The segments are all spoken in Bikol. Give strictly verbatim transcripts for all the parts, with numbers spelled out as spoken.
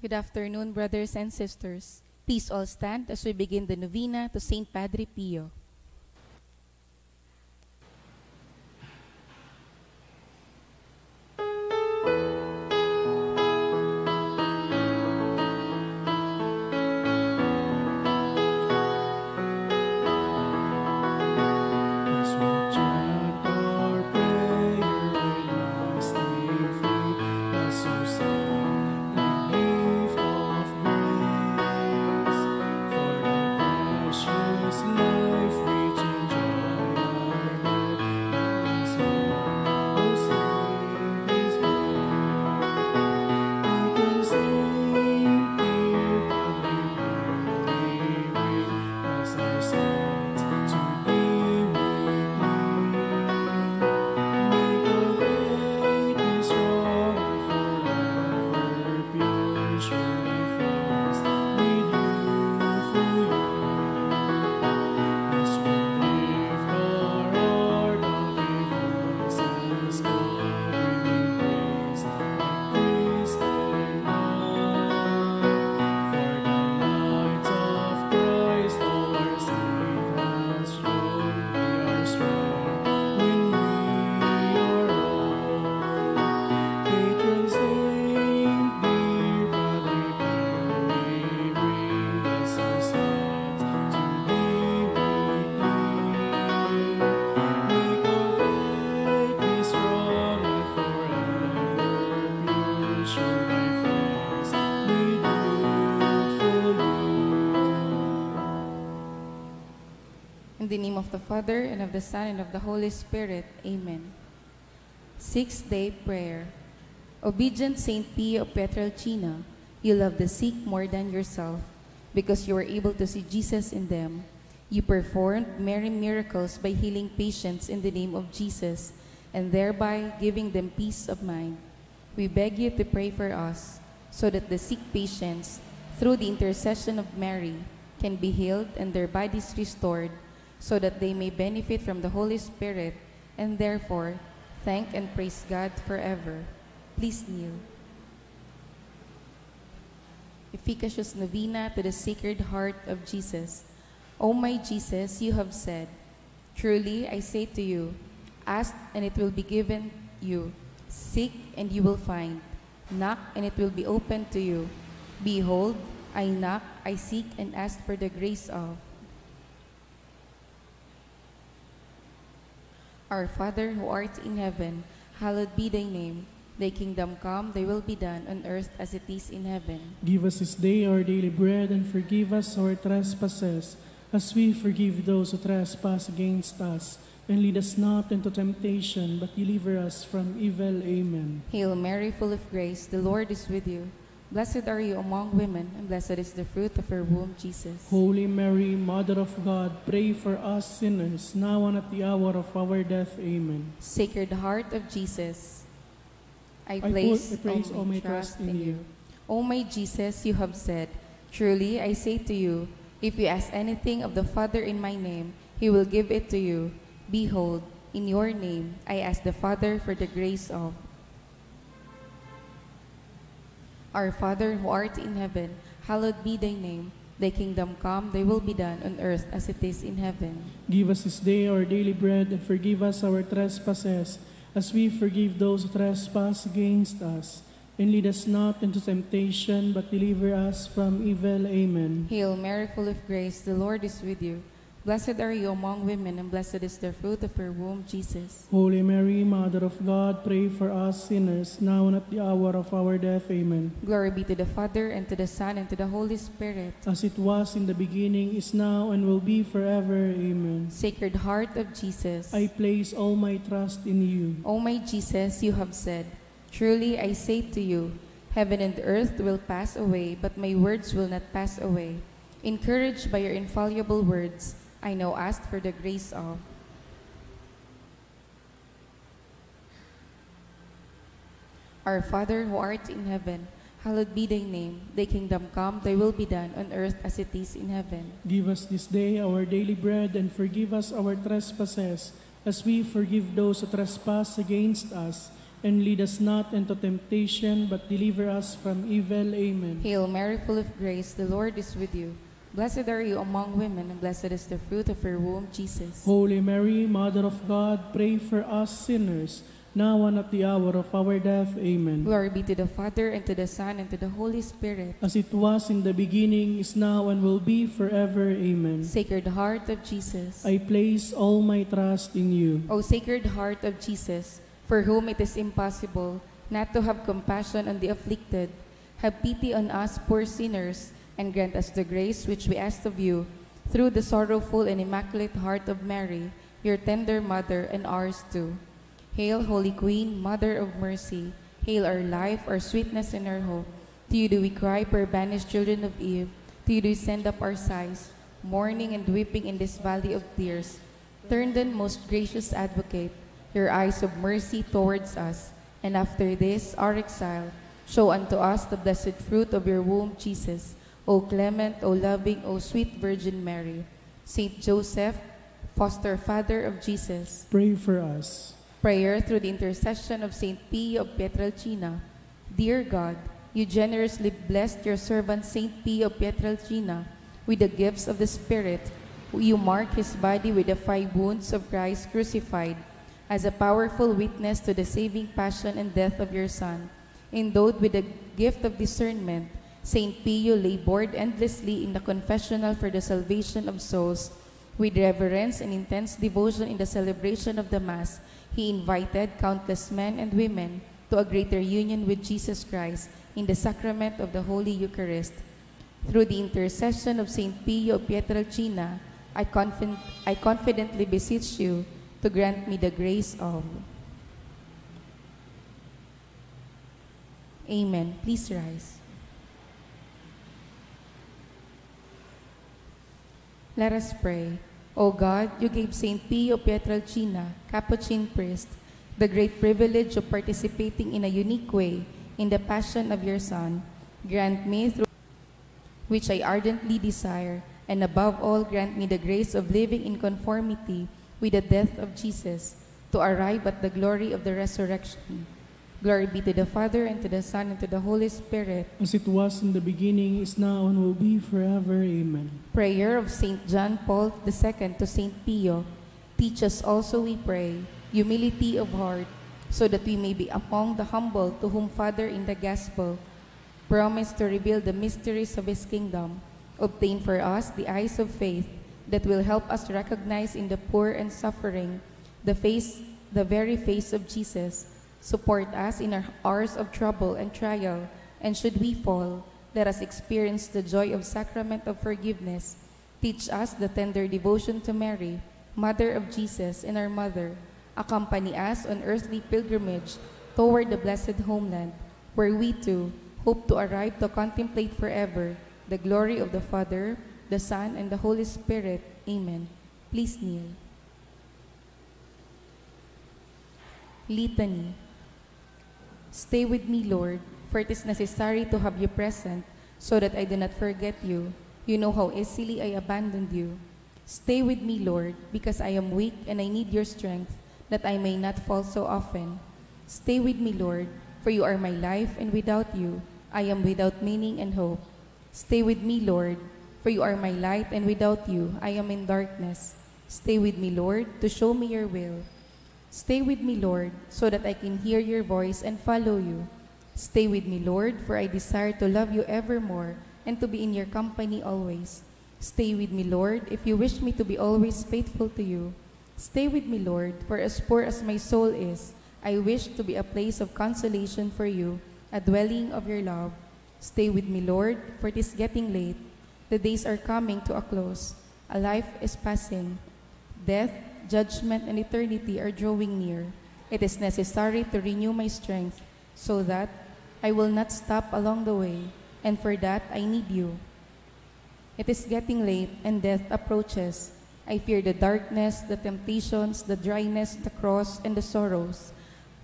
Good afternoon, brothers and sisters. Please all stand as we begin the novena to Saint Padre Pio. In the name of the Father, and of the Son, and of the Holy Spirit. Amen. Sixth Day Prayer. Obedient Saint Pio of Pietrelcina, you love the sick more than yourself, because you were able to see Jesus in them. You performed many miracles by healing patients in the name of Jesus, and thereby giving them peace of mind. We beg you to pray for us, so that the sick patients, through the intercession of Mary, can be healed and their bodies restored, so that they may benefit from the Holy Spirit, and therefore thank and praise God forever. Please kneel. Efficacious Novena to the Sacred Heart of Jesus. O my Jesus, you have said, "Truly I say to you, ask and it will be given you, seek and you will find, knock and it will be opened to you. Behold, I knock, I seek and ask for the grace of." Our Father who art in heaven, hallowed be thy name. Thy kingdom come, thy will be done on earth as it is in heaven. Give us this day our daily bread, and forgive us our trespasses, as we forgive those who trespass against us. And lead us not into temptation, but deliver us from evil. Amen. Hail Mary, full of grace, the Lord is with you. Blessed are you among women, and blessed is the fruit of your womb, Jesus. Holy Mary, Mother of God, pray for us sinners, now and at the hour of our death. Amen. Sacred Heart of Jesus, I I place put- I place all all my my trust trust in in you. you. O my Jesus, you have said, "Truly I say to you, if you ask anything of the Father in my name, he will give it to you. Behold, in your name I ask the Father for the grace of." Our Father who art in heaven, hallowed be thy name. Thy kingdom come, thy will be done on earth as it is in heaven. Give us this day our daily bread, and forgive us our trespasses, as we forgive those who trespass against us. And lead us not into temptation, but deliver us from evil. Amen. Hail Mary, full of grace, the Lord is with you. Blessed are you among women, and blessed is the fruit of your womb, Jesus. Holy Mary, Mother of God, pray for us sinners, now and at the hour of our death. Amen. Glory be to the Father, and to the Son, and to the Holy Spirit. As it was in the beginning, is now, and will be forever. Amen. Sacred Heart of Jesus, I place all my trust in you. O my Jesus, you have said, "Truly I say to you, heaven and earth will pass away, but my words will not pass away." Encouraged by your infallible words, I now ask for the grace of. Our Father who art in heaven, hallowed be thy name. Thy kingdom come, thy will be done on earth as it is in heaven. Give us this day our daily bread, and forgive us our trespasses, as we forgive those who trespass against us. And lead us not into temptation, but deliver us from evil. Amen. Hail Mary, full of grace, the Lord is with you. Blessed are you among women, and blessed is the fruit of your womb, Jesus. Holy Mary, Mother of God, pray for us sinners, now and at the hour of our death. Amen. Glory be to the Father, and to the Son, and to the Holy Spirit. As it was in the beginning, is now, and will be forever. Amen. Sacred Heart of Jesus. I place all my trust in you. O Sacred Heart of Jesus, for whom it is impossible not to have compassion on the afflicted, have pity on us poor sinners, and grant us the grace which we ask of you through the sorrowful and immaculate heart of Mary, your tender mother, and ours too. Hail, Holy Queen, Mother of Mercy. Hail our life, our sweetness, and our hope. To you do we cry, poor banished children of Eve. To you do we send up our sighs, mourning and weeping in this valley of tears. Turn then, most gracious Advocate, your eyes of mercy towards us, and after this, our exile, show unto us the blessed fruit of your womb, Jesus. O clement, O loving, O sweet Virgin Mary. Saint Joseph, foster father of Jesus. Pray for us. Prayer through the intercession of Saint Pio of Pietrelcina. Dear God, you generously blessed your servant Saint Pio of Pietrelcina with the gifts of the Spirit. You mark his body with the five wounds of Christ crucified as a powerful witness to the saving passion and death of your Son. Endowed with the gift of discernment, Saint Pio labored endlessly in the confessional for the salvation of souls. With reverence and intense devotion in the celebration of the Mass, he invited countless men and women to a greater union with Jesus Christ in the sacrament of the Holy Eucharist. Through the intercession of Saint Pio of Pietrelcina, I, confin- I confidently beseech you to grant me the grace of. Amen. Please rise. Let us pray. O God, you gave Saint Pio Pietrelcina, Capuchin priest, the great privilege of participating in a unique way in the passion of your Son. Grant me, through which I ardently desire, and above all, grant me the grace of living in conformity with the death of Jesus, to arrive at the glory of the resurrection. Glory be to the Father, and to the Son, and to the Holy Spirit. As it was in the beginning, is now, and will be forever. Amen. Prayer of Saint John Paul the Second to Saint Pio. Teach us also, we pray, humility of heart, so that we may be among the humble to whom Father in the Gospel promised to reveal the mysteries of his kingdom. Obtain for us the eyes of faith that will help us recognize in the poor and suffering the face, the very face of Jesus. Support us in our hours of trouble and trial, and should we fall, let us experience the joy of sacrament of forgiveness. Teach us the tender devotion to Mary, Mother of Jesus and our Mother. Accompany us on earthly pilgrimage toward the blessed homeland, where we too hope to arrive to contemplate forever the glory of the Father, the Son, and the Holy Spirit. Amen. Please kneel. Litany. Stay with me, Lord, for it is necessary to have you present, so that I do not forget you. You know how easily I abandoned you. Stay with me, Lord, because I am weak and I need your strength, that I may not fall so often. Stay with me, Lord, for you are my life, and without you, I am without meaning and hope. Stay with me, Lord, for you are my light, and without you, I am in darkness. Stay with me, Lord, to show me your will. Stay with me, Lord, so that I can hear your voice and follow you. Stay with me, Lord, for I desire to love you evermore and to be in your company always. Stay with me, Lord, if you wish me to be always faithful to you. Stay with me, Lord, for as poor as my soul is, I wish to be a place of consolation for you, a dwelling of your love. Stay with me, Lord, for it is getting late. The days are coming to a close. A life is passing. Death, judgment, and eternity are drawing near. It is necessary to renew my strength so that I will not stop along the way, and for that I need you. It is getting late and death approaches. I fear the darkness, the temptations, the dryness, the cross, and the sorrows.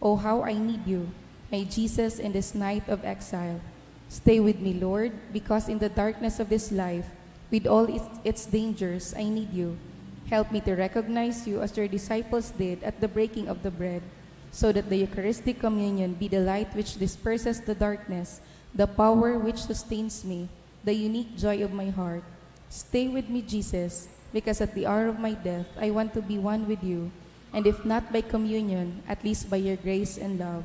Oh, how I need you, my Jesus, in this night of exile. Stay with me, Lord, because in the darkness of this life, with all its, its dangers, I need you. Help me to recognize you as your disciples did at the breaking of the bread. so that the Eucharistic communion be the light which disperses the darkness, the power which sustains me, the unique joy of my heart. Stay with me, Jesus, because at the hour of my death I want to be one with you, and if not by communion, at least by your grace and love.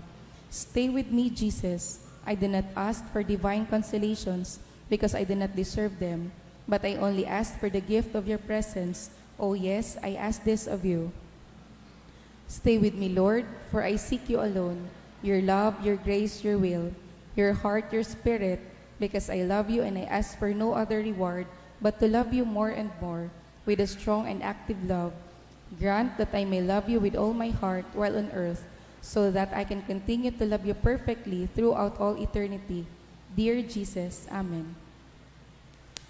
Stay with me, Jesus. I did not ask for divine consolations because I did not deserve them, but I only asked for the gift of your presence. Oh yes, I ask this of you. Stay with me, Lord, for I seek you alone. Your love, your grace, your will, your heart, your spirit, because I love you and I ask for no other reward but to love you more and more, with a strong and active love. Grant that I may love you with all my heart while on earth, so that I can continue to love you perfectly throughout all eternity. Dear Jesus, Amen.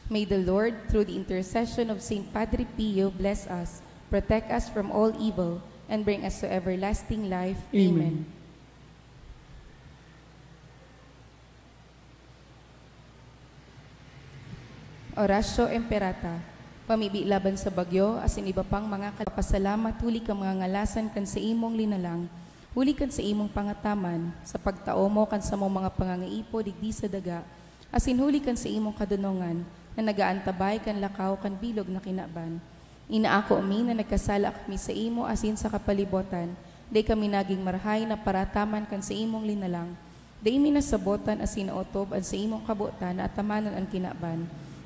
May the Lord, through the intercession of Saint Padre Pio, bless us, protect us from all evil, and bring us to everlasting life. Amen. Amen. Oratio Imperata, pamibi laban sa bagyo, asin iba pang mga kal-, pasalamat huli kan mga ngalasan kan saimong linalang, huli kan saimong pangataman, sa pagtao mo kan samong mga pangangaipo digdi sa daga, asin huli kan saimong kadonongan na nag-aantabay kan lakaw kan bilog na kinaban. Inaako mi na nagkasala kami saimo asin sa kapalibotan, dai kami nagin marahay na parataman kan saimong linalang. Dai mi nasabotan asin naotob an saimong kabotan na atamanon an kinaban.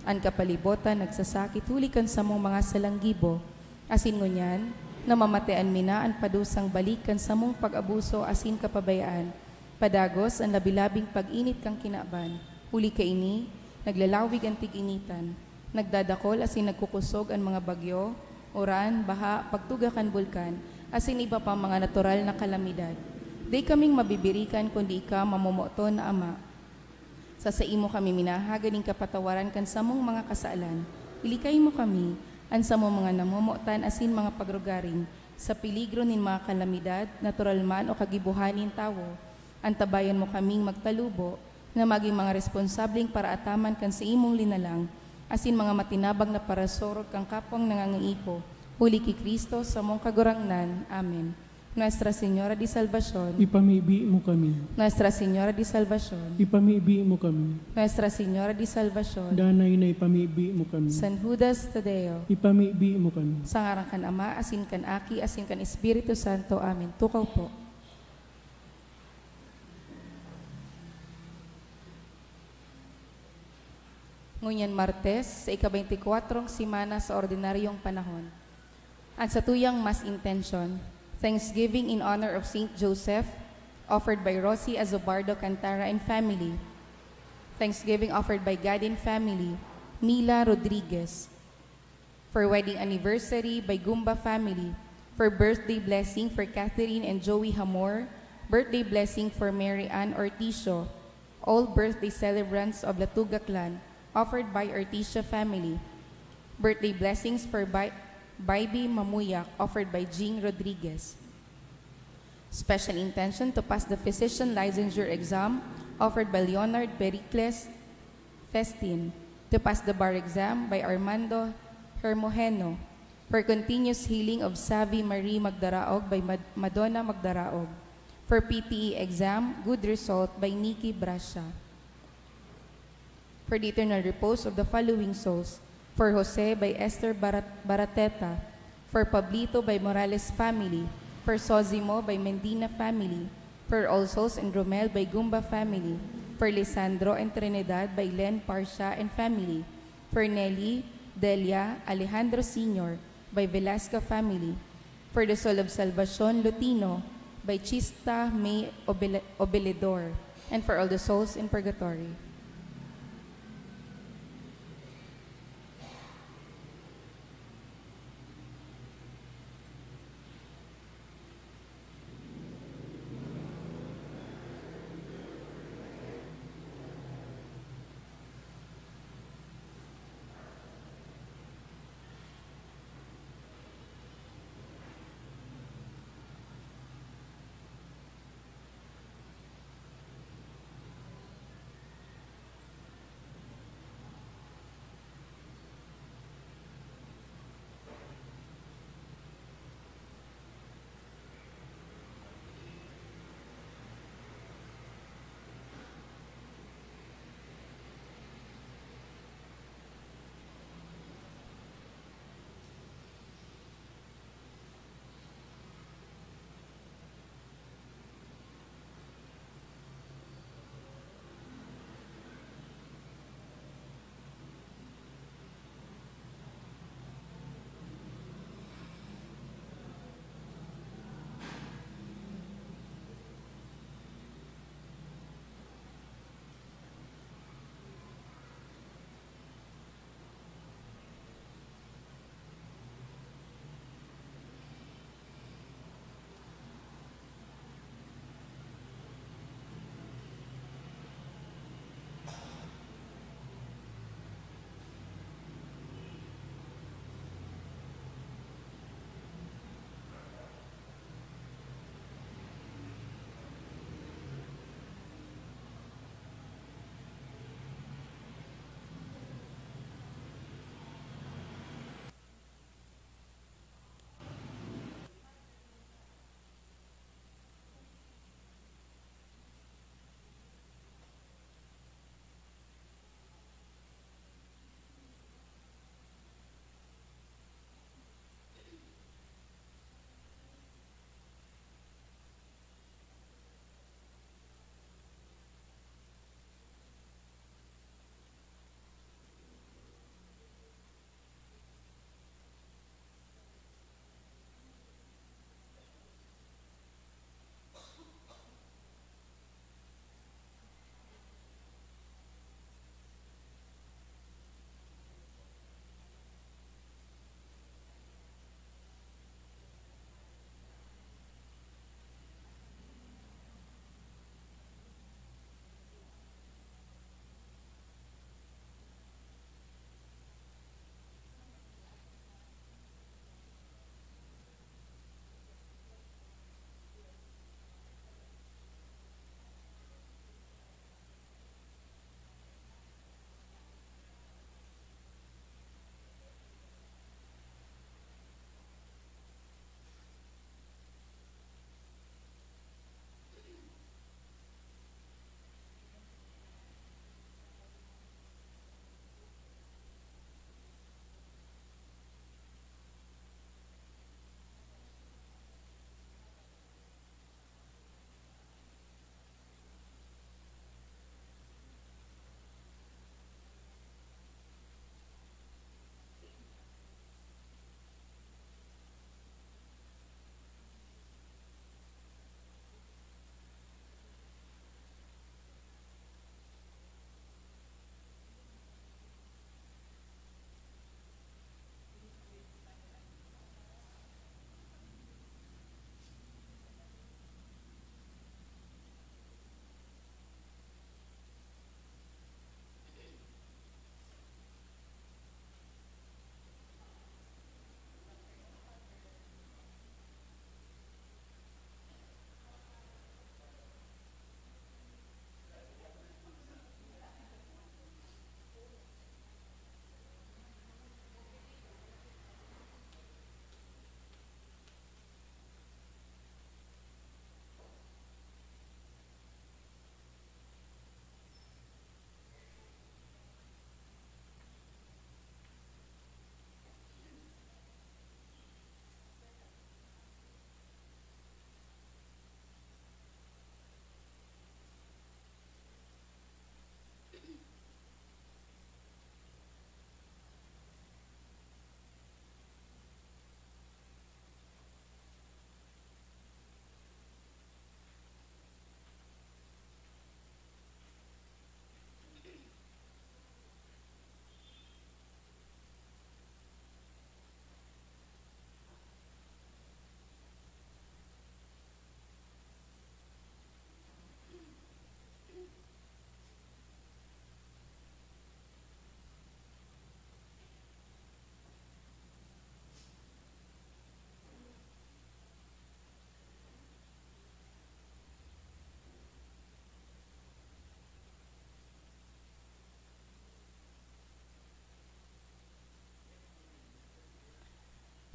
An kapalibotan nagsasakit huli kan samong mga salang gibo, asin ngunyan, namamatean mi na an padusang balik kan samong pag-abuso asin kapabayaan, padagos an labi-labing pag-init kan kinaban, huli kaini, naglalawig an tig-initan. Nagdadakol asin nagkukosog an mga bagyo, uran, baha, pagtuga kan bulkan, asin iba pang mga natural na kalamidad. Dai kaming mabibirikan kundi ika, mamomoton na Ama. Sa saimo kami minahagad nin kapatawaran kan samong mga kasalan. Ilikay mo kami, an samong mga namomotan asin mga pagrugaring, sa peligro nin mga kalamidad, natural man o kagibohan nin tawo. Antabayan mo kaming magtalubo, na magin mga responsableng paraataman kan saimong linalang, asin mga matinabang na parasurog kan kapwang nangangaipo, huli ki Cristo, samong Kagurangnan. Amen. Nuestra Señora de Salvacion. Ipamibi mo kami. Nuestra Señora de Salvacion. Ipamibi mo kami. Nuestra Señora de Salvacion. Danay na ipamibi mo kami. San Judas Tadeo. Ipamibi mo kami. Sa ngaran kan Ama, asin kan Aki, asin kan Espiritu Santo. Amen. Tukaw po. Ngunyan Martes, sa ika-baynti kwatro semana sa ordinaryong panahon. An satuyang Mass intention, Thanksgiving in honor of Saint Joseph, offered by Rosie Azubardo Cantara and family. Thanksgiving offered by Gadin family, Mila Rodriguez. For wedding anniversary by Gumba family. For birthday blessing for Catherine and Joey Hamor. Birthday blessing for Mary Ann Orticio. All birthday celebrants of Latuga clan, offered by Orticio family. Birthday blessings for Bi-, Bibi Mamuyak, offered by Jing Rodriguez. Special intention to pass the physician licensure exam, offered by Leonard Pericles Festin. To pass the bar exam by Armando Hermojeno. For continuous healing of Savi Marie Magdaraog by Mad-, Madonna Magdaraog. For P T E exam, good result by Nikki Brasha. For the eternal repose of the following souls: for Jose by Esther Barat-, Barateta, for Pablito by Morales family, for Sosimo by Mendina family, for All Souls and Romel by Gumba family, for Lisandro and Trinidad by Len Parcia and family, for Nelly, Delia, Alejandro Senior by Velasco family, for the soul of Salvacion Lutino by Chista May Obele-, Obeledor, and for all the souls in purgatory.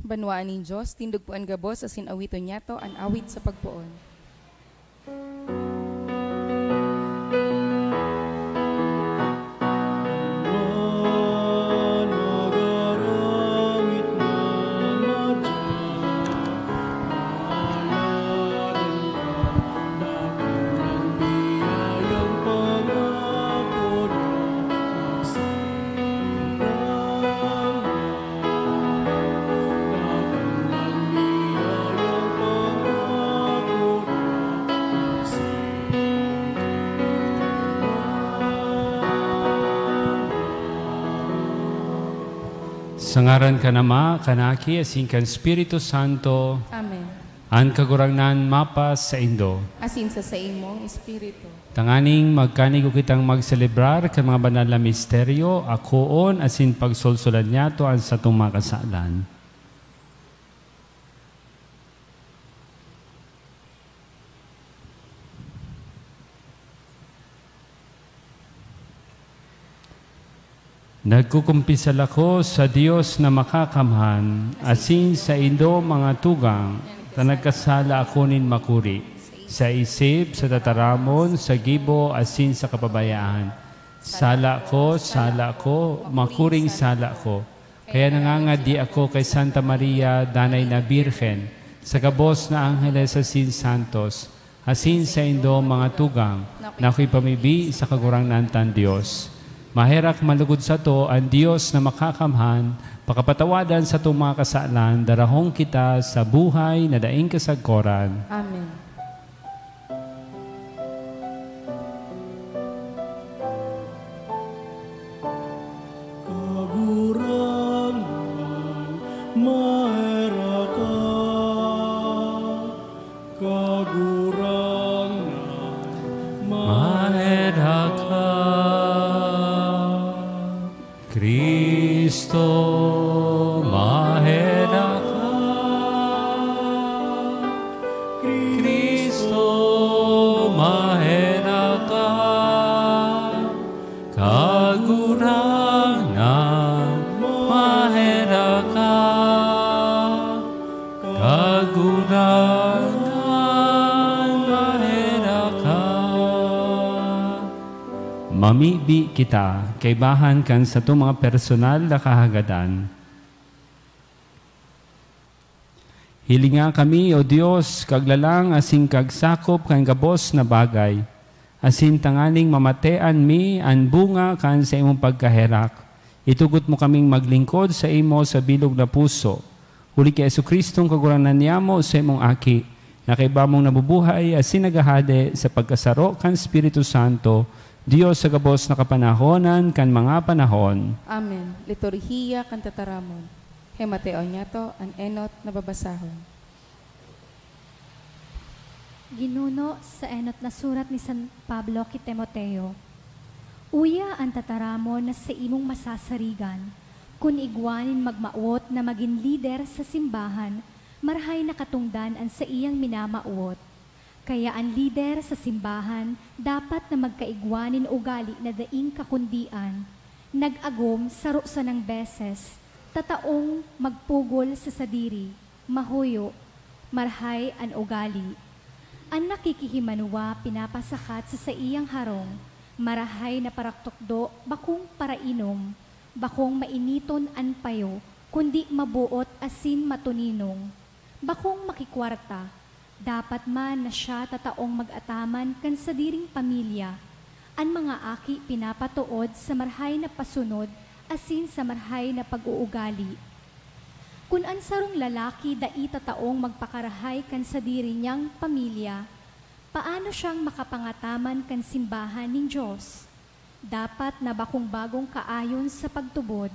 Banwaan nin Dios, tindog po an gabos asin awiton niyato an awit sa pagpoon. Sa ngaran kan Ama, kan Aki, asin kan Espiritu Santo. Amen. An Kagurangnan mapa saindo. Asin sa saimong espiritu. Tanganing magkanigo kitang magselebrar kan mga banal na misteryo, akoon asin pagsolsolan niyato an satong mga kasalan. Nagkukumpisal ako sa Dios na Makakamhan, asin saindo, mga tugang, na nagkasala ako nin makuri, sa isip, sa tataramon, sa gibo, asin sa kapabayaan. Sala ko, sala ko, makuring sala ko. Kaya nangangadi ako kay Santa Maria, Danay na Birhen, sa gabos na angheles asin santos, asin saindo, mga tugang, na ako'y pamibi sa Kagurangnan tang Dios. Maherak manlugod sato an Dios na Makakamhan, pakapatawadan satong mga kasalan, darahon kita sa buhay na daing kasagkoran. Amen. Kagurangnan, maherak ka. Kagurangnan, maherak ka. Cristo, maherak ka. Cristo, maherak ka. Kagurangnan, maherak ka. Kagurangnan, maherak ka. Mamibi kita kaibahan kan satong mga personal na kahagadan. Hilinga kami, O Dios, kaglalang asin kagsakop kan gabos na bagay, asin tanganing mamatean mi an bunga kan saimong pagkaherak. Itugot mo kaming maglingkod saimo sa bilog na puso. Huli ki Jesu-Cristong Kagurangnan niyamo, saimong Aki, na kaiba mong nabubuhay asin naghahade sa pagkasaro kan Espiritu Santo, Dios sa gabos na kapanahonan kan mga panahon. Amen. Liturhiya kan Tataramon. Himateon niyato an enot na babasahon. Ginuno sa enot na surat ni San Pablo ki Timoteo. Uya an tataramon na saimong masasarigan, kun igwa nin magmawot na magin lider sa simbahan, marahay na katongdan an saiyang minamawot. Kaya an lider sa simbahan dapat na magkaigwa nin ugali na daing kakundian, nag-agom saro sanang beses, tataong magpugol sa sadiri, mahuyo, marahay an ugali. An nakikihimanwa pinapasakat sa saiyang harong, marahay na paraktukdo, bakong parainom, bakong mainiton an payo, kundi maboot asin matoninong. Bakong makikwarta, dapat man na siya tataong mag-ataman kan sadiring pamilya. An mga aki pinapatood sa marahay na pasunod asin sa marahay na pag-uugali. Kun an sarong lalaki dai tataong magpakarahay kan sadiri niyang pamilya, paano siyang makapangataman kan simbahan nin Dios? Dapat na bakong bagong kaayon sa pagtubod,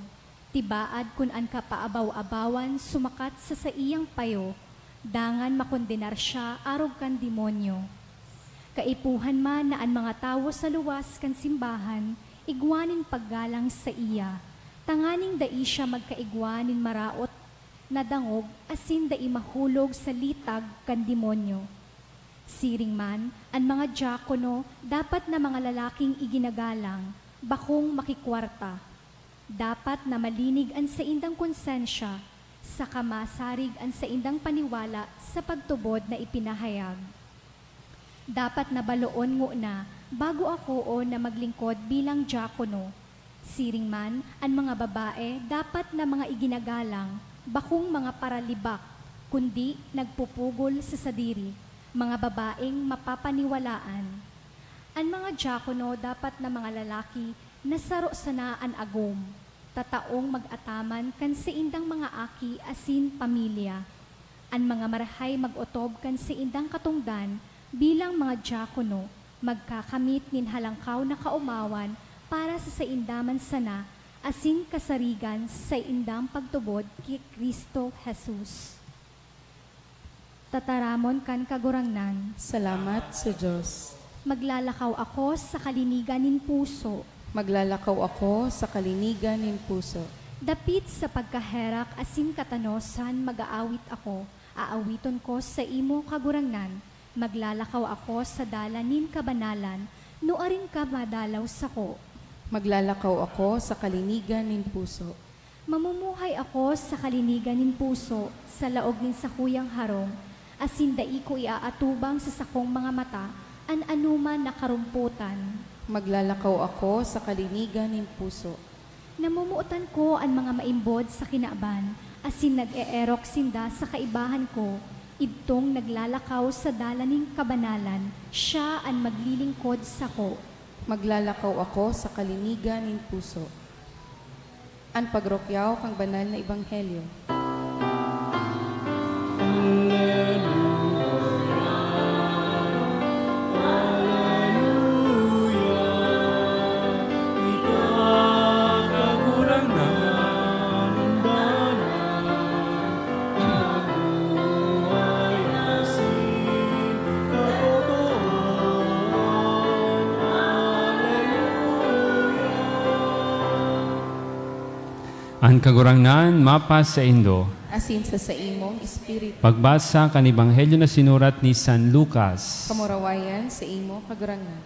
tibaad kun an kapaabaw-abawan sumakat sa saiyang payo, dangan makondenar siya arog kan demonyo. Kaipuhan man na an mga tawo sa luwas kan simbahan igwa nin paggalang saiya, tanganing dai siya magkaigwa nin maraot na dangog asin dai mahulog sa litag kan demonyo. Siring man, an mga diakono dapat na mga lalaking iginagalang, bakong makikwarta. Dapat na malinig an saindang konsensya, saka masarig an saindang paniwala sa pagtubod na ipinahayag. Dapat na baloon ngona bago ako o na maglingkod bilang diakono. Siring man, an mga babae dapat na mga iginagalang, bakong mga paralibak, kundi nagpupugol sa sadiri, mga babaeng mapapaniwalaan. An mga diakono dapat na mga lalaki na saro sana an agom, tataong mag-ataman kan saindang mga aki asin pamilya. An mga marahay mag-otob kan saindang katongdan bilang mga diakono, magkakamit nin halangkaw na kaomawan para sa sainda man sana asin kasarigan sa saindang pagtubod ki Cristo Jesus. Tataramon kan Kagurangnan. Salamat sa Diyos. Maglalakaw ako sa kalinigan nin puso. Maglalakaw ako sa kalinigan nin puso. Dapit sa pagkaherak asin katanosan mag-aawit ako. Aawiton ko sa imo, Kagurangnan. Maglalakaw ako sa dalan nin kabanalan, nuarin ka madalaw sako. Maglalakaw ako sa kalinigan nin puso. Mamumuhay ako sa kalinigan nin puso, sa laog nin sakuyang harong, asin dai ko iaatubang sa sakong mga mata an anoman na karompotan. Maglalakaw ako sa kalinigan nin puso. Namomotan ko an mga maimbod sa kinaban, asin nag-eerok sinda sa kaibahan ko. Idtong naglalakaw sa dalan nin kabanalan, siya an maglilingkod sako. Maglalakaw ako sa kalinigan nin puso. An pagrukyaw kan banal na ebanghelyo. An Kagurangnan mapasaindo. Asin sa saimong espiritu. Pagbasa kan Ebanghelyo na sinurat ni San Lucas. Kamurawayan sa imo, Kagurangnan.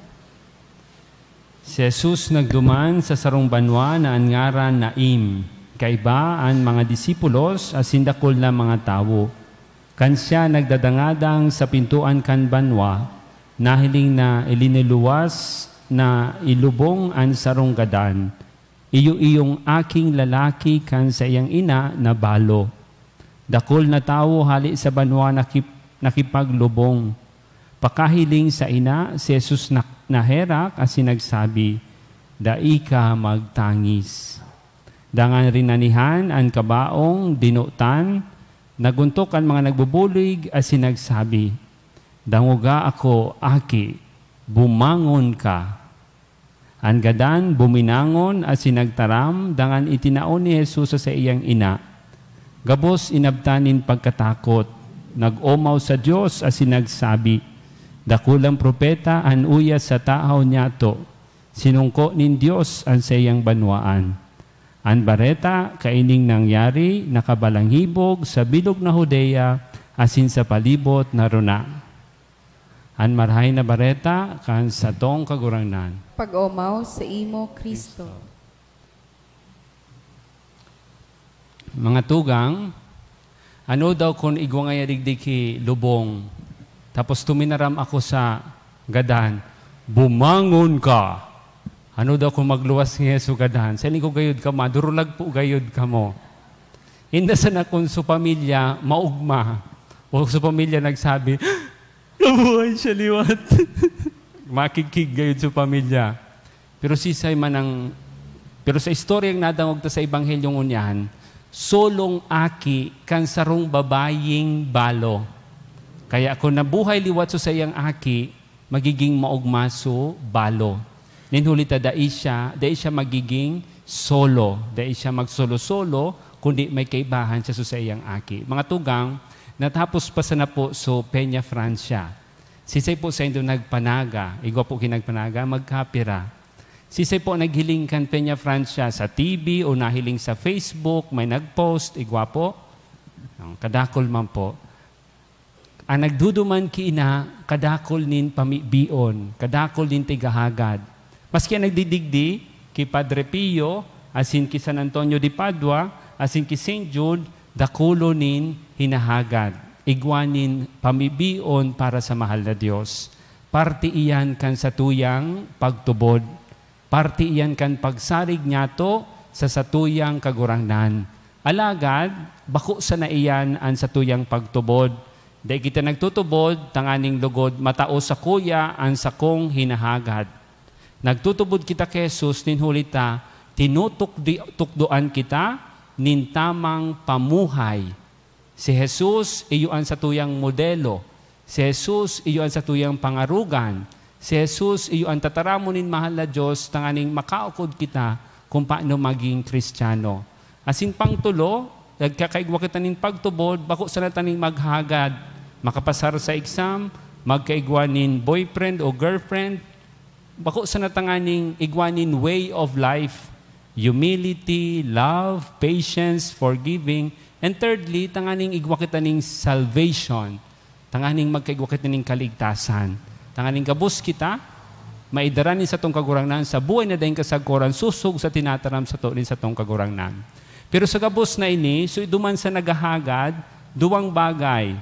Si Jesus nagduman sa sarong banwa na an ngaran Nain. Kaiba an mga disipulos asin dakul na mga tawo. Kan siya nagdadangadang sa pintoan kan banwa, nahiling na ilinuluwas na ilubong an sarong gadan. Iyo-iyong aking lalaki kan saiyang ina na balo. Dakul na tawo hale sa banwa nakip-, nakipaglubong. Pakahiling sa ina, si Jesus nak-, naherak asin nagsabi, "Dai ka magtangis." Dangan rinanihan an kabaong, dinotan, naguntok an mga nagbubulig asin nagsabi, "Dangoga ako, aki, bumangon ka." An gadan buminangon asin nagtaram, dangan itinao ni Jesus sa saiyang ina. Gabos inabtan nin pagkatakot, nag-omaw sa Dios asin nagsabi, "Dakulang propeta an uya sa tahaw niyato! Sinongko nin Dios an saiyang banwaan." An bareta kaining nangyari nakabalanghibog sa bilog na Judea asin sa palibot na rona. An Marahay na Bareta kan satong Kagurangnan. Pag-omaw sa imo, Cristo. Mga tugang, ano daw kun igwa ngaya digdi ki lubong, tapos tuminaram ako sa gadan, "Bumangon ka!" Ano daw kun magluwas ngaya so gadan? Sa ko gayod kamo, durulag po gayod kamo. Inda sana kun so pamilya maugma, o so pamilya nagsabi, "Nabuhay siya liwat." Makigkig gayod so pamilya. Pero sisay man ang, pero sa istoryang nadangog ta sa Ebanghelyo ngunyan, solong aki kan sarong babayeng balo. Kaya kun nabuhay liwat so saiyang aki, magiging maugma so balo. Nin huli ta dai siya, dai siya magiging solo, dai siya magsolo-solo, kundi may kaibahan siya sa saiyang aki. Mga tugang, natapos pa sana po so Peña Francia. Sisay po saindo nagpanaga? Igwa po ki nagpanaga, magkapira. Sisay po naghiling kan Peña Francia sa T V o nahiling sa Facebook, may nag-post, igwa po? Ang kadakol man po. An nagduduman ki ina, kadakol nin pamibion, kadakol nin tigahagad. Maski an nagdidigdi ki Padre Pio, asin ki San Antonio de Padua, asin ki Saint Jude, Dakulo nin hinahagad, igwa nin pamibion para sa mahal na Dios. Parte iyan kan satuyang pagtubod. Parte iyan kan pagsarig niyato sa satuyang Kagurangnan. Alagad, bako sana iyan an satuyang pagtubod. Dai kita nagtutubod tanganing lugod matao sakuya an sakong hinahagad. Nagtutubod kita ki Jesus nin huli ta tinutukdi-, tukdoan kita nin tamang pamuhay. Si Jesus iyo an satuyang modelo. Si Jesus iyo an satuyang pangarogan. Si Jesus iyo an tataramon nin mahal na Dios tanganing makaukod kita kung paano maging Kristiyano. Asin pangtulo, nagkakaigwa kita nin pagtubod, bako sana ta nin maghagad, makapasar sa exam, magkaigwa nin boyfriend o girlfriend, bako sana tanganing igwa nin way of life, humility, love, patience, forgiving, and thirdly, tanganing igwa kita nin salvation, tanganing magkaigwa kita nin kaligtasan, tanganing gabos kita maidara nin satong Kagurangnan sa buhay na daing kasagkoran, sosog sa tinataram sato nin satong Kagurangnan. Pero sa gabos na ini, so duman sa naghahagad, duwang bagay.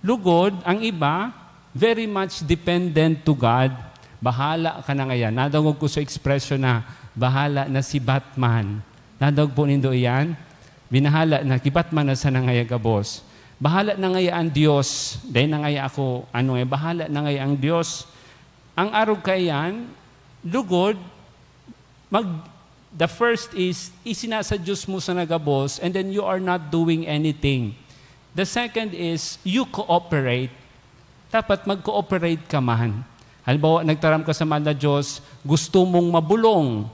Lugod, ang iba, very much dependent to God. Bahala ka na ngayon. Nadangog ko sa ekspresyon na, "Bahala na si Batman." Nadangog po nindo iyan? Binahala na, ki Batman na sana ngaya gabos. Bahala na ngaya ang Diyos. Dahil na ngaya ako, ano eh, bahala na ngaya ang Diyos. Ang arog kaiyan, lugod, mag, the first is, isinasa Diyos mo sa nagabos, and then you are not doing anything. The second is, you cooperate. Dapat mag-cooperate ka man. Halimbawa, nagtaram ka sa mahal na Diyos, gusto mong mabulong.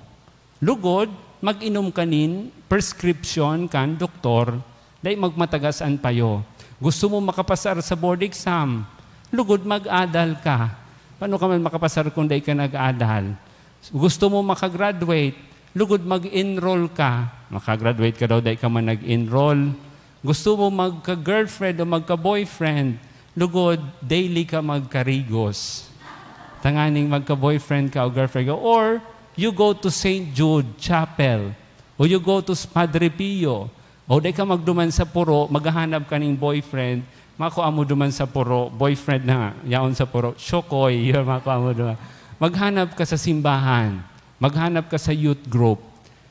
Lugod, mag-inom ka nin prescription kan doktor, dai magmatagas an payo. Gusto mo makapasar sa board exam, lugod, mag-adal ka. Paano ka man makapasar kung dai ka nag-adal? Gusto mo makagraduate, lugod, mag-enroll ka. Makagraduate ka daw, dai ka man nag-enroll. Gusto mo magka-girlfriend o magka-boyfriend, lugod, daily ka magkarigos. Tanganing magka-boyfriend ka o girlfriend ka. Or, you go to Saint Jude Chapel. O you go to Padre Pio. O dai ka magduman sa puro, maghahanap ka ning boyfriend. Makua mo duman sa puro, boyfriend na, yaon sa puro, shokoy, yun, makua mo duman. Maghanap ka sa simbahan. Maghanap ka sa youth group.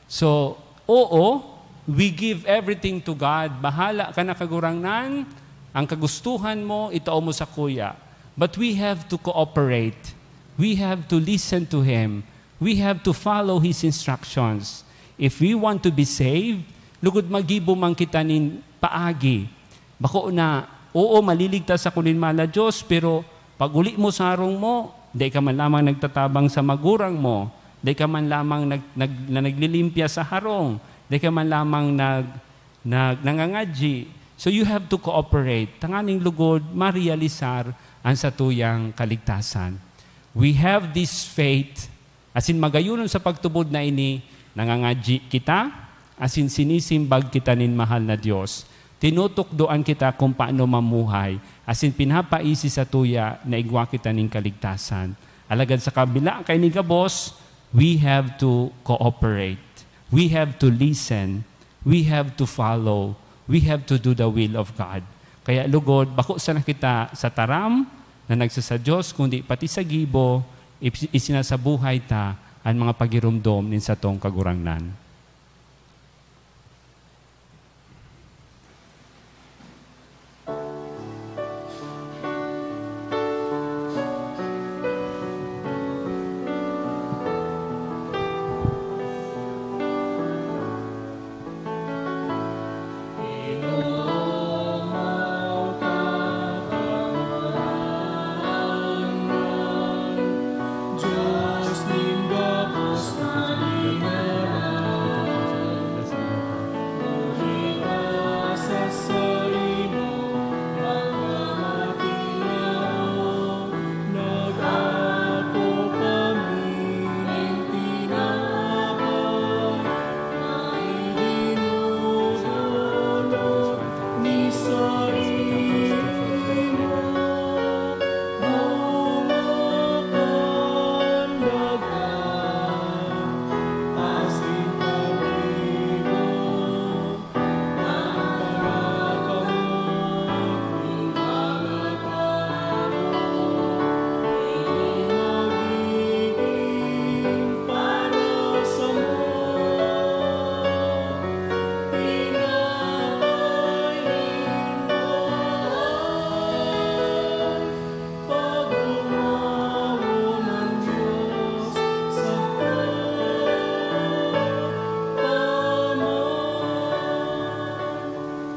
So, oo, we give everything to God. Bahala ka na, Kagurangnan, ang kagustuhan mo, itao mo sakuya. But we have to cooperate. We have to listen to Him. We have to follow His instructions. If we want to be saved, lugod, maggibo man kita nin paagi. Bako na, oo, maliligtas ako nin mahal na Diyos, pero pag-uli mo sa harong mo, dai ka man lamang nagtatabang sa magurang mo, dai ka man lamang nag-, nag-, na naglilimpya sa harong, dai ka man lamang nag-, nag-, nangangadyi. So you have to cooperate. Tanganing lugod, marealisar an satuyang kaligtasan. We have this faith, asin magayonon sa pagtubod na ini, nangangadyi kita, asin sinisimbag kita nin mahal na Dios. Tinutukdoan kita kung paano mamuhay, asin pinapaisi satuya na igwa kita nin kaligtasan. Alagad sa kabila kaini gabos, we have to cooperate. We have to listen. We have to follow. We have to do the will of God. Kaya lugod, bako sana kita sa taram na nagsasadyos, kundi pati sa gibo, ip-, isinasabuhay ta an mga pagiromdom nin satong Kagurangnan.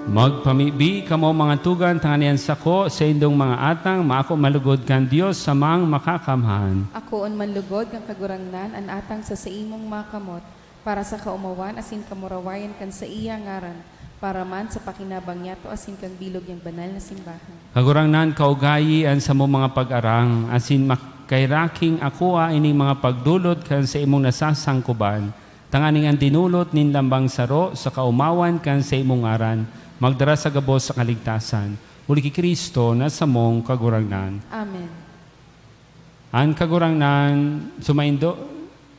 Magpamibi kamo, mga tugang, tanganing an sako saindong mga atang maako man lugod kan Dios Amang Makakamhan. Akoon man lugod kan Kagurangnan an atang sa saimong mga kamot, para sa kaomawan asin kamurawayan kan saiya ngaran, para man sa pakinabang niyato asin kan bilog niyang banal na simbahan. Kagurangnan, kaugayi an samong mga pag-arang, asin mak-, kaheraki akoa ining mga pagdolot kan saimong nasasangkoban, tanganing an dinolot nin lambang saro sa kaomawan kan saimong ngaran magdara sa gabos sa kaligtasan. Huli ki Cristo na samong Kagurangnan. Amen. An Kagurangnan sumaindo,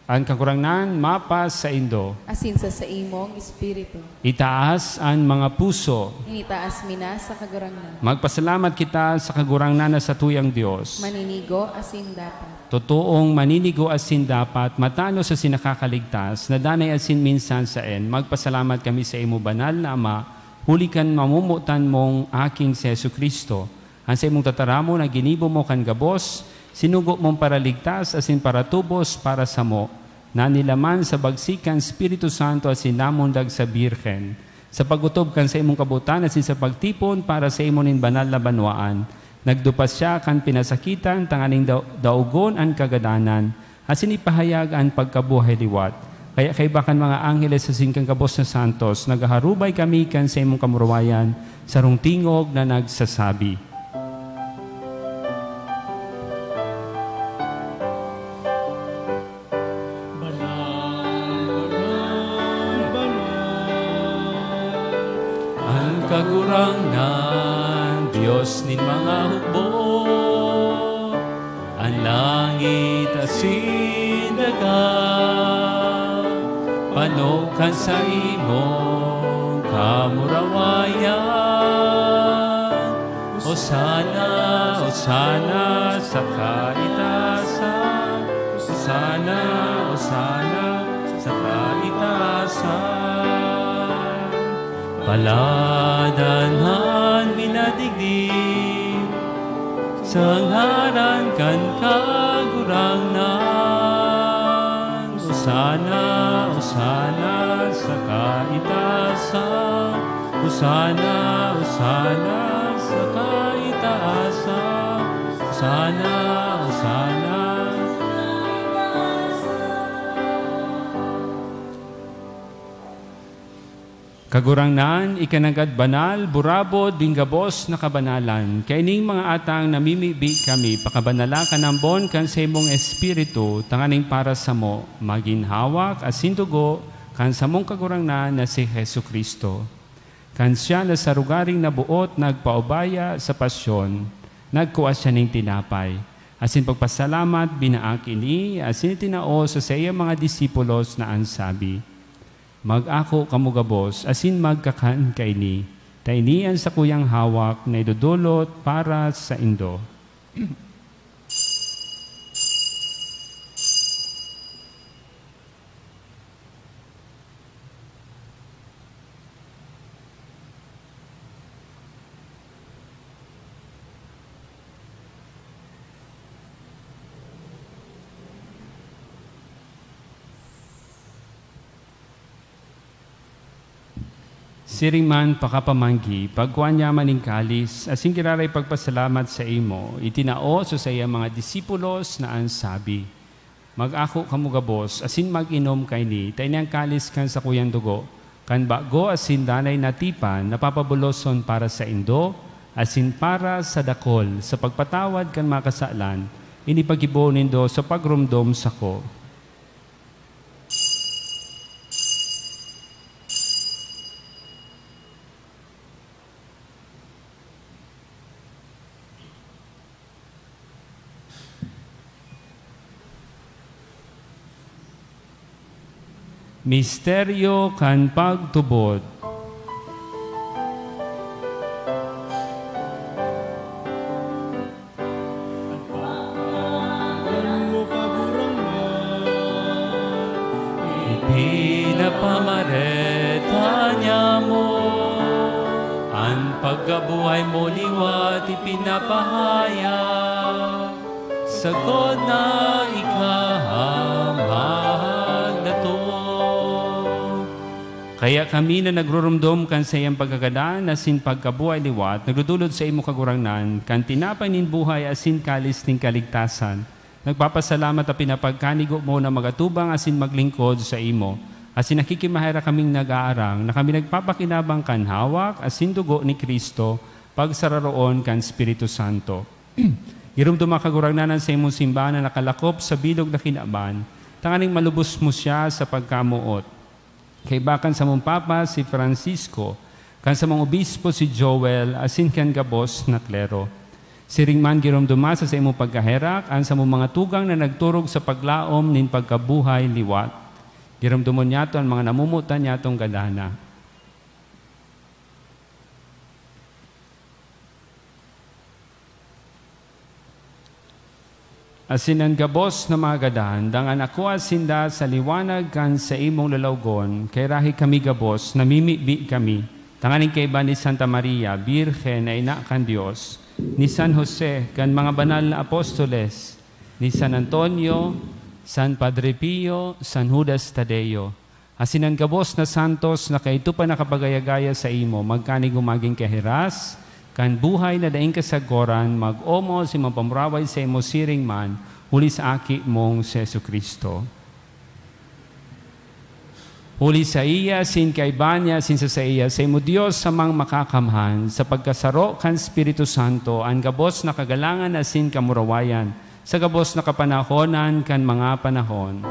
an Kagurangnan mapasaindo. Asin sa saimong espiritu. Itaas an mga puso. Initaas mi na sa Kagurangnan. Magpasalamat kita sa Kagurangnan na satuyang Dios. Maninigo asin dapat. Totoong maninigo asin dapat, matanos asin nakakaligtas, na danay asin minsan saen. Magpasalamat kami sa imo, Banal na Ama, huli kan mamomotan mong Aking si Jesu-Cristo. An saimong tataramon na ginibo mo kan gabos, sinugo mong paraligtas asin paratubos para samo, na nilaman sa bagsik kan Espiritu Santo asin namundag sa Birhen. Sa pag-otob kan saimong kabotan asin sa pagtipon para sa imo nin banal na banwaan, nagdupa siya kan pinasakitan tanganing da-, daogon an kagadanan, asin ipahayag an pagkabuhay liwat. Kaya kaiba kan mga angheles asin kan gabos na santos, naghaharubay kami kan saimong kamurawayan, sarong tingog na nagsasabi, "Banal, banal, banal an Kagurangnan, Dios nin mga hukbo. An langit asin daga, panog kan saimong kamurawayan. Osana, Osana sa kaitaasan. Osana, Osana sa kaitaasan. Palad an minadigdi sa ngaran kan Kagurangnan. Osana, Osana sa kaitaasan. Osana, Osana sa kaitaasan. Osana, Osana." Kagurangnan, ika nanggad banal, burabod nin gabos na kabanalan. Kaining mga atang namimibi kami, pakabanala kan ambon kan saimong Espiritu, tanganing para samo, magin hawak asin dugo kan samong Kagurangnan na si Jesu-Cristo. Kan siya na sa rogaring naboot nagpaubaya sa pasyon, nagkua siya nin tinapay, asin pagpasalamat, binaak ini, asin itinao sa saiyang mga disipulos na an sabi, "Mag-ako kamo gabos asin magkakan kaini, ta ini an sakuyang hawak na idodolot para saindo." Siring man pakapamanggi, pagkua niya man nin kalis, asin giraray pagpasalamat saimo, itinao sa saiyang mga disipulos na an sabi, "Mag-ako kamo gabos asin mag-inom kaini, ta ini an kalis kan sakuyang dugo, kan bago asin danay na tipan, na papaboloson para saindo asin para sa dakol, sa pagpatawad kan mga kasalan. Ini paggibohon nindo sa pagromdom sako." Misteryo kan pagtubod. Ipinapamareta niamo an pagkabuhay mo liwat ipinapahayag, sagkod na ika an magdatong. Kaya kami na nagrurumdom kan saiyang pagkagadan asin pagkabuhay liwat, nagdudulod saimo, Kagurangnan, kan tinapay nin buhay asin kalis nin kaligtasan. Nagpapasalamat ta pinapagkanigo mo na magatubang asin maglingkod saimo, asin nakikimaherak kaming nag-aarang na kami nagpapakinabang kan hawak asin dugo ni Cristo, pagsararoon kan Espiritu Santo. Giromdoma, Kagurangnan, an saimong simbahan na nakalakop sa bilog na kinaban, tanganing malubos mo siya sa pagkamoot. Kaiba kan samong Papa, si Francisco, kan samong Obispo, si Joel, asin kan gabos na klero. Siring man, giromdoma sa saimong pagkaherak an samong mga tugang na nagturog sa paglaom nin pagkabuhay liwat. Giromdomon niyato an mga namomotan niyatong gadana. Asin an gabos na mga gadan, dangan akoa sinda sa liwanag kan saimong lalawgon, kay rahi kami gabos, namimibi kami, tanganing kaiba ni Santa Maria, Birhen na ina kan Dios, ni San Jose, kan mga banal na apostoles, ni San Antonio, San Padre Pio, San Judas Tadeo, asin an gabos na santos na kaidto pa nakapagaya-gaya saimo, magkanigo magin kahiras kan buhay na daing kasagkoran, mag-omos si mapamuraway saimo siring man, huli sa Aki mong si Jesu-Cristo. Huli saiya, asin kaiba niya, asin sa saiya, saimo Dios, Amang Makakamhan, sa pagkasaro kan Espiritu Santo, an gabos na kagalangan asin kamurawayan, sa gabos na kapanahonan kan mga panahon.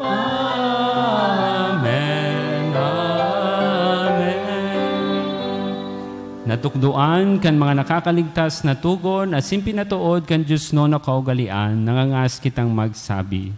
Amen. Amen. Natukdoan kan mga nakakaligtas na togon asin pinatood kan diosnon na kaugalean, nangangas kitang magsabi,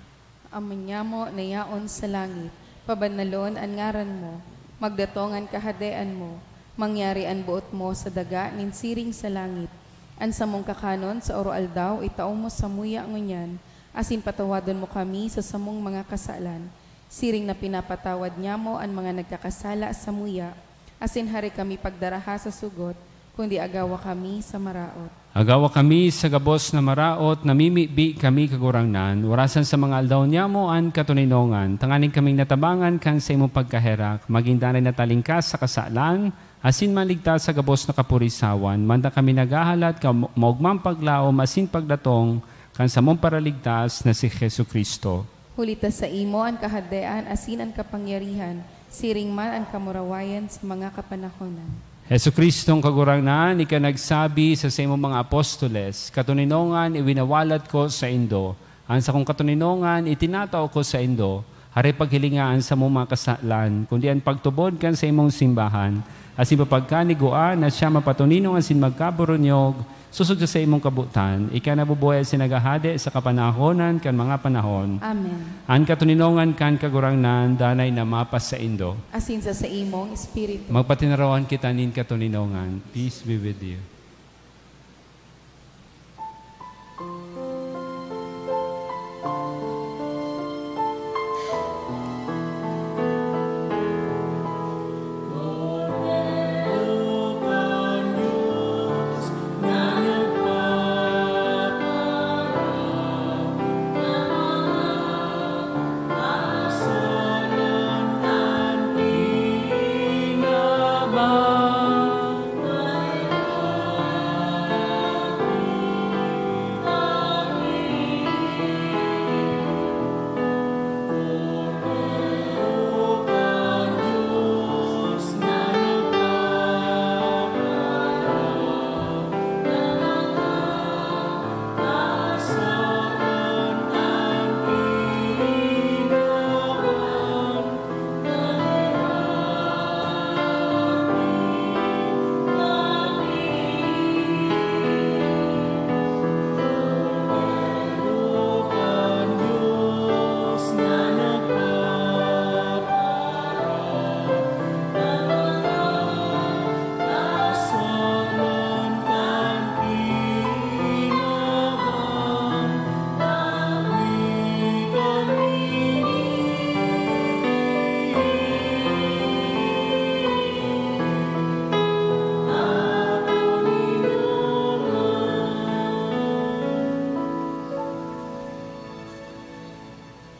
Ama nyamo na yaon sa langit, pabanalon an ngaran mo, magdatong an kahadean mo, mangyari an boot mo sa daga nin siring sa langit. An samong kakanon sa oro-aldaw itao mo samuya ngunyan, asin patawadon mo kami sa samong mga kasalan, siring na pinapatawad nyamo an mga nagkakasala samuya, asin hare kami pagdaraha sa sugot, kundi agawa kami sa maraot. Agawa kami sa gabos na maraot, namimibi kami, Kagurangnan, orasan sa mga aldaw nyamo an katoninongan, tanganing kaming natabangan kan saimong pagkaherak, magin danay na talingkas sa kasalan, asin maligtas sa gabos na kapurisawan, manta kami naghahalat kan maogmang paglaom asin pagdatong kan samong Paraligtas na si Jesu-Cristo. Huli ta saimo an kahadean asin an kapangyarihan, siring man an kamurawayan sa mga kapanahonan. Jesu-Cristong Kagurangnan, ika nagsabi sa saimong mga apostoles, "Katoninongan iwinawalat ko saindo, an sakong katoninongan itinatao ko saindo." Hare paghilinga an samong mga kasalan, kundi an pagtubod kan saimong simbahan, asin papagkanigua na siya mapatoninong asin magkaburunyog, sosog sa saimong kabotan, ika nabubuhay asin naghahade sa kapanahonan kan mga panahon. Amen. An katoninongan kan Kagurangnan danay na mapasaindo. Asin sa saimong espiritu. Magpatinarawan kita nin katoninongan. Peace be with you.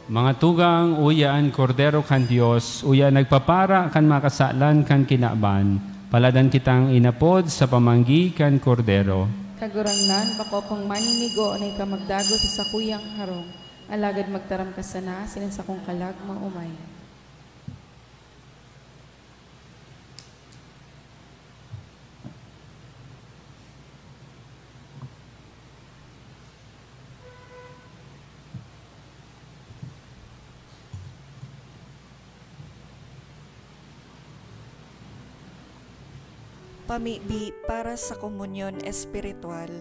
Mga tugang, uya an Kordero kan Dios, uya nagpapara kan mga kasalan kan kinaban. Paladan kitang inapod sa pamanggi kan Kordero. Kagurangnan, bako akong maninigo na ika magdagos sa sakuyang harong, alagad magtaram ka sana asin an sakong kalag maumay. Pamibi para sa komunyon espiritual.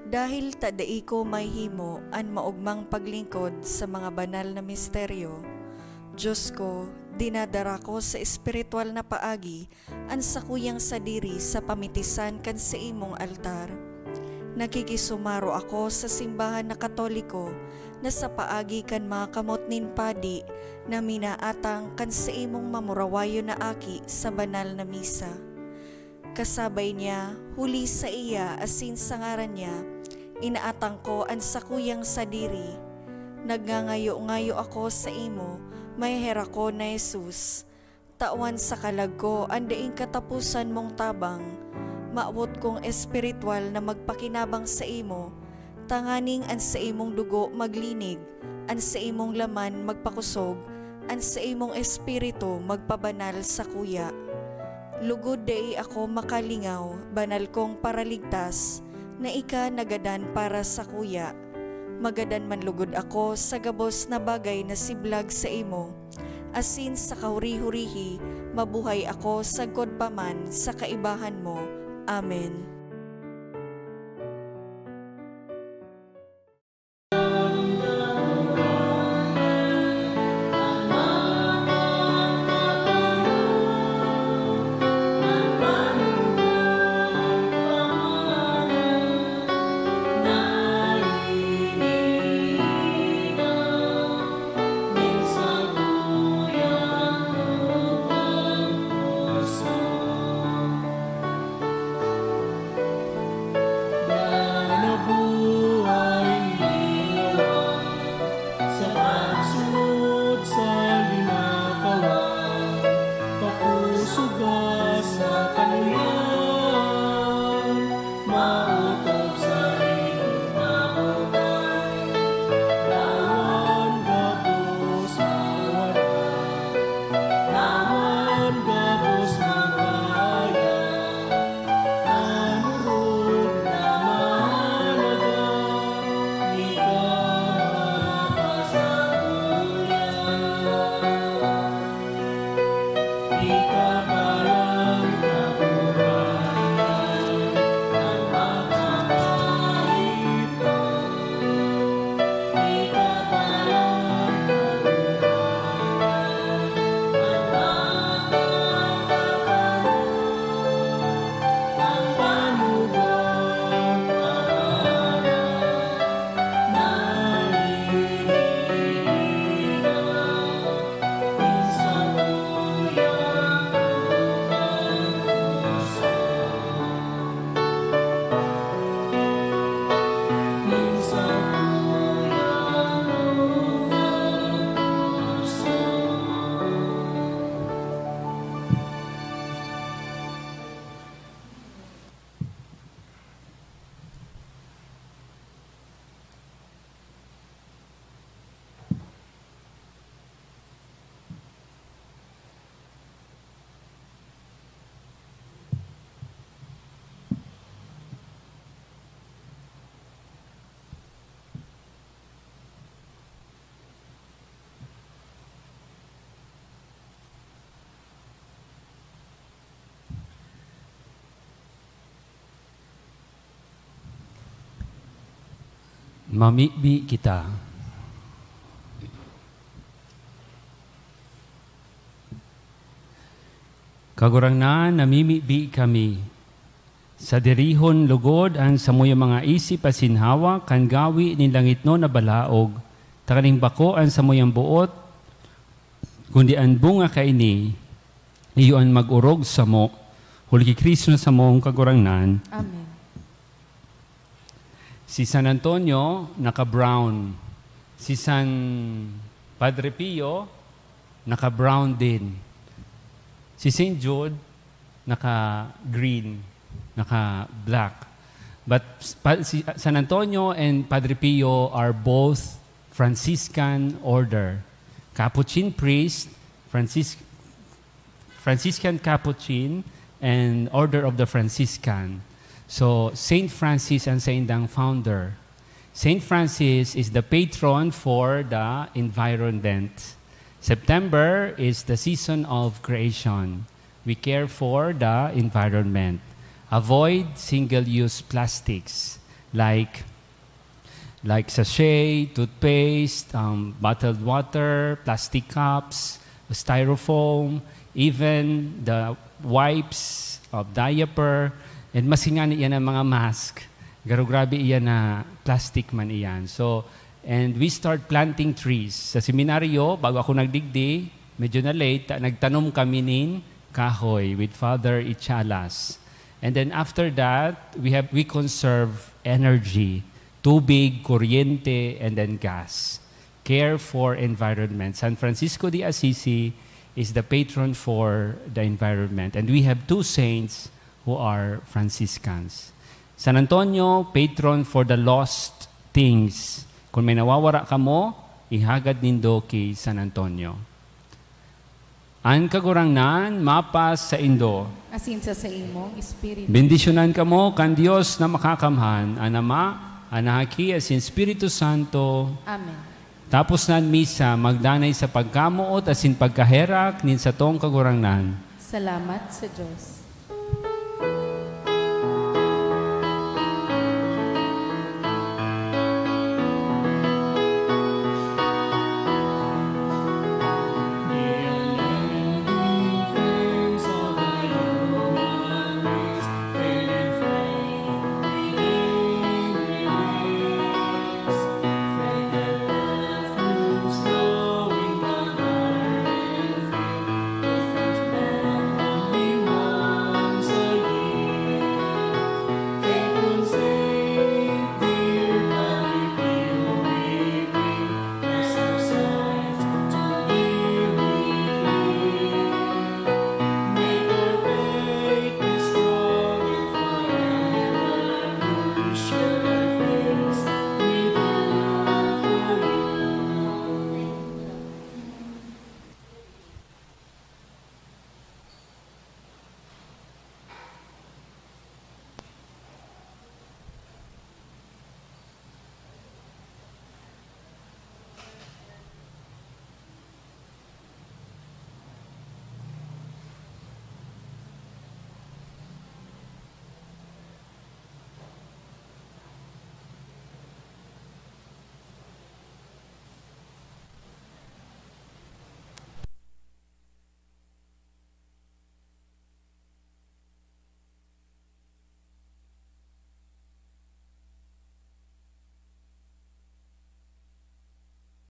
Dahil ta dai ko mahihimo an maogmang paglingkod sa mga banal na misteryo, Dios ko, dinadara ko sa espiritual na paagi an sakuyang sadiri sa pamitisan kan saimong altar. Nakikisumaro ako sa simbahan na Katoliko na sa paagi kan mga kamot nin padi na minaatang kan saimong mamurawayon na aki sa banal na misa. Kasabay niya, huli saiya asin sa ngaran niya, inaatang ko an sakuyang sadiri. Nagngangayo-ngayo ako saimo, maheherakon na Jesus. Tawan sa kalag ko an daing kataposan mong tabang. Mawot kong espiritual na magpakinabang saimo, tanganing an saimong dugo maglinig, an saimong laman magpakosog, an saimong espiritu magpabanal sakuya. Lugod dai ako makalingaw, banal kong Paraligtas, na ika nagadan para sakuya. Magadan man lugod ako sa gabos na bagay na siblag saimo, asin sa kahuri-hurihi, mabuhay ako sagkod pa man sa kaibahan mo. Amen. Mamibi kita. Kagurangnan, namimibi kami. Sadirihon logod an samuyang mga isip asin hawak kan gawi nin langitnon na balaog, tanganing bako an samuyang boot, kundi an bunga kaini, iyo an mag-orog samo, huli ki Cristo na samong Kagurangnan. Amen. Si San Antonio, naka-brown. Si San Padre Pio, naka-brown din. Si Saint Jude, naka-green, naka-black. But pa- si San Antonio and Padre Pio are both Franciscan order. Capuchin priest, Francis- Franciscan Capuchin, and Order of the Franciscan. So, Saint Francis ang saindang founder. Saint Francis is the patron for the environment. September is the season of creation. We care for the environment. Avoid single-use plastics like like sachet, toothpaste, um, bottled water, plastic cups, styrofoam, even the wipes, of diaper, and maski ngani iyan ang mga mask. Garo grabe iyan na plastic man iyan. So, and we start planting trees. Sa seminaryo, bago ako nagdigdi, medyo na late, ta- nagtanom kami nin kahoy with Father Ichalas. And then after that, we have we conserve energy, tubig, kuryente, and then gas. Care for environment. San Francisco de Assisi is the patron for the environment. And we have two saints who are Franciscans. San Antonio, patron for the lost things. Kung may nawawara kamo, ihagad nindo ki San Antonio. An Kagurangnan mapasaindo. Asin sa saimong espiritu. Bendisyonan kamo kan Dios na Makakamhan, an Ama, an Aki, asin Espiritu Santo. Amen. Tapos na an misa, magdanay sa pagkamoot asin pagkaherak nin satong Kagurangnan. Salamat sa Dios.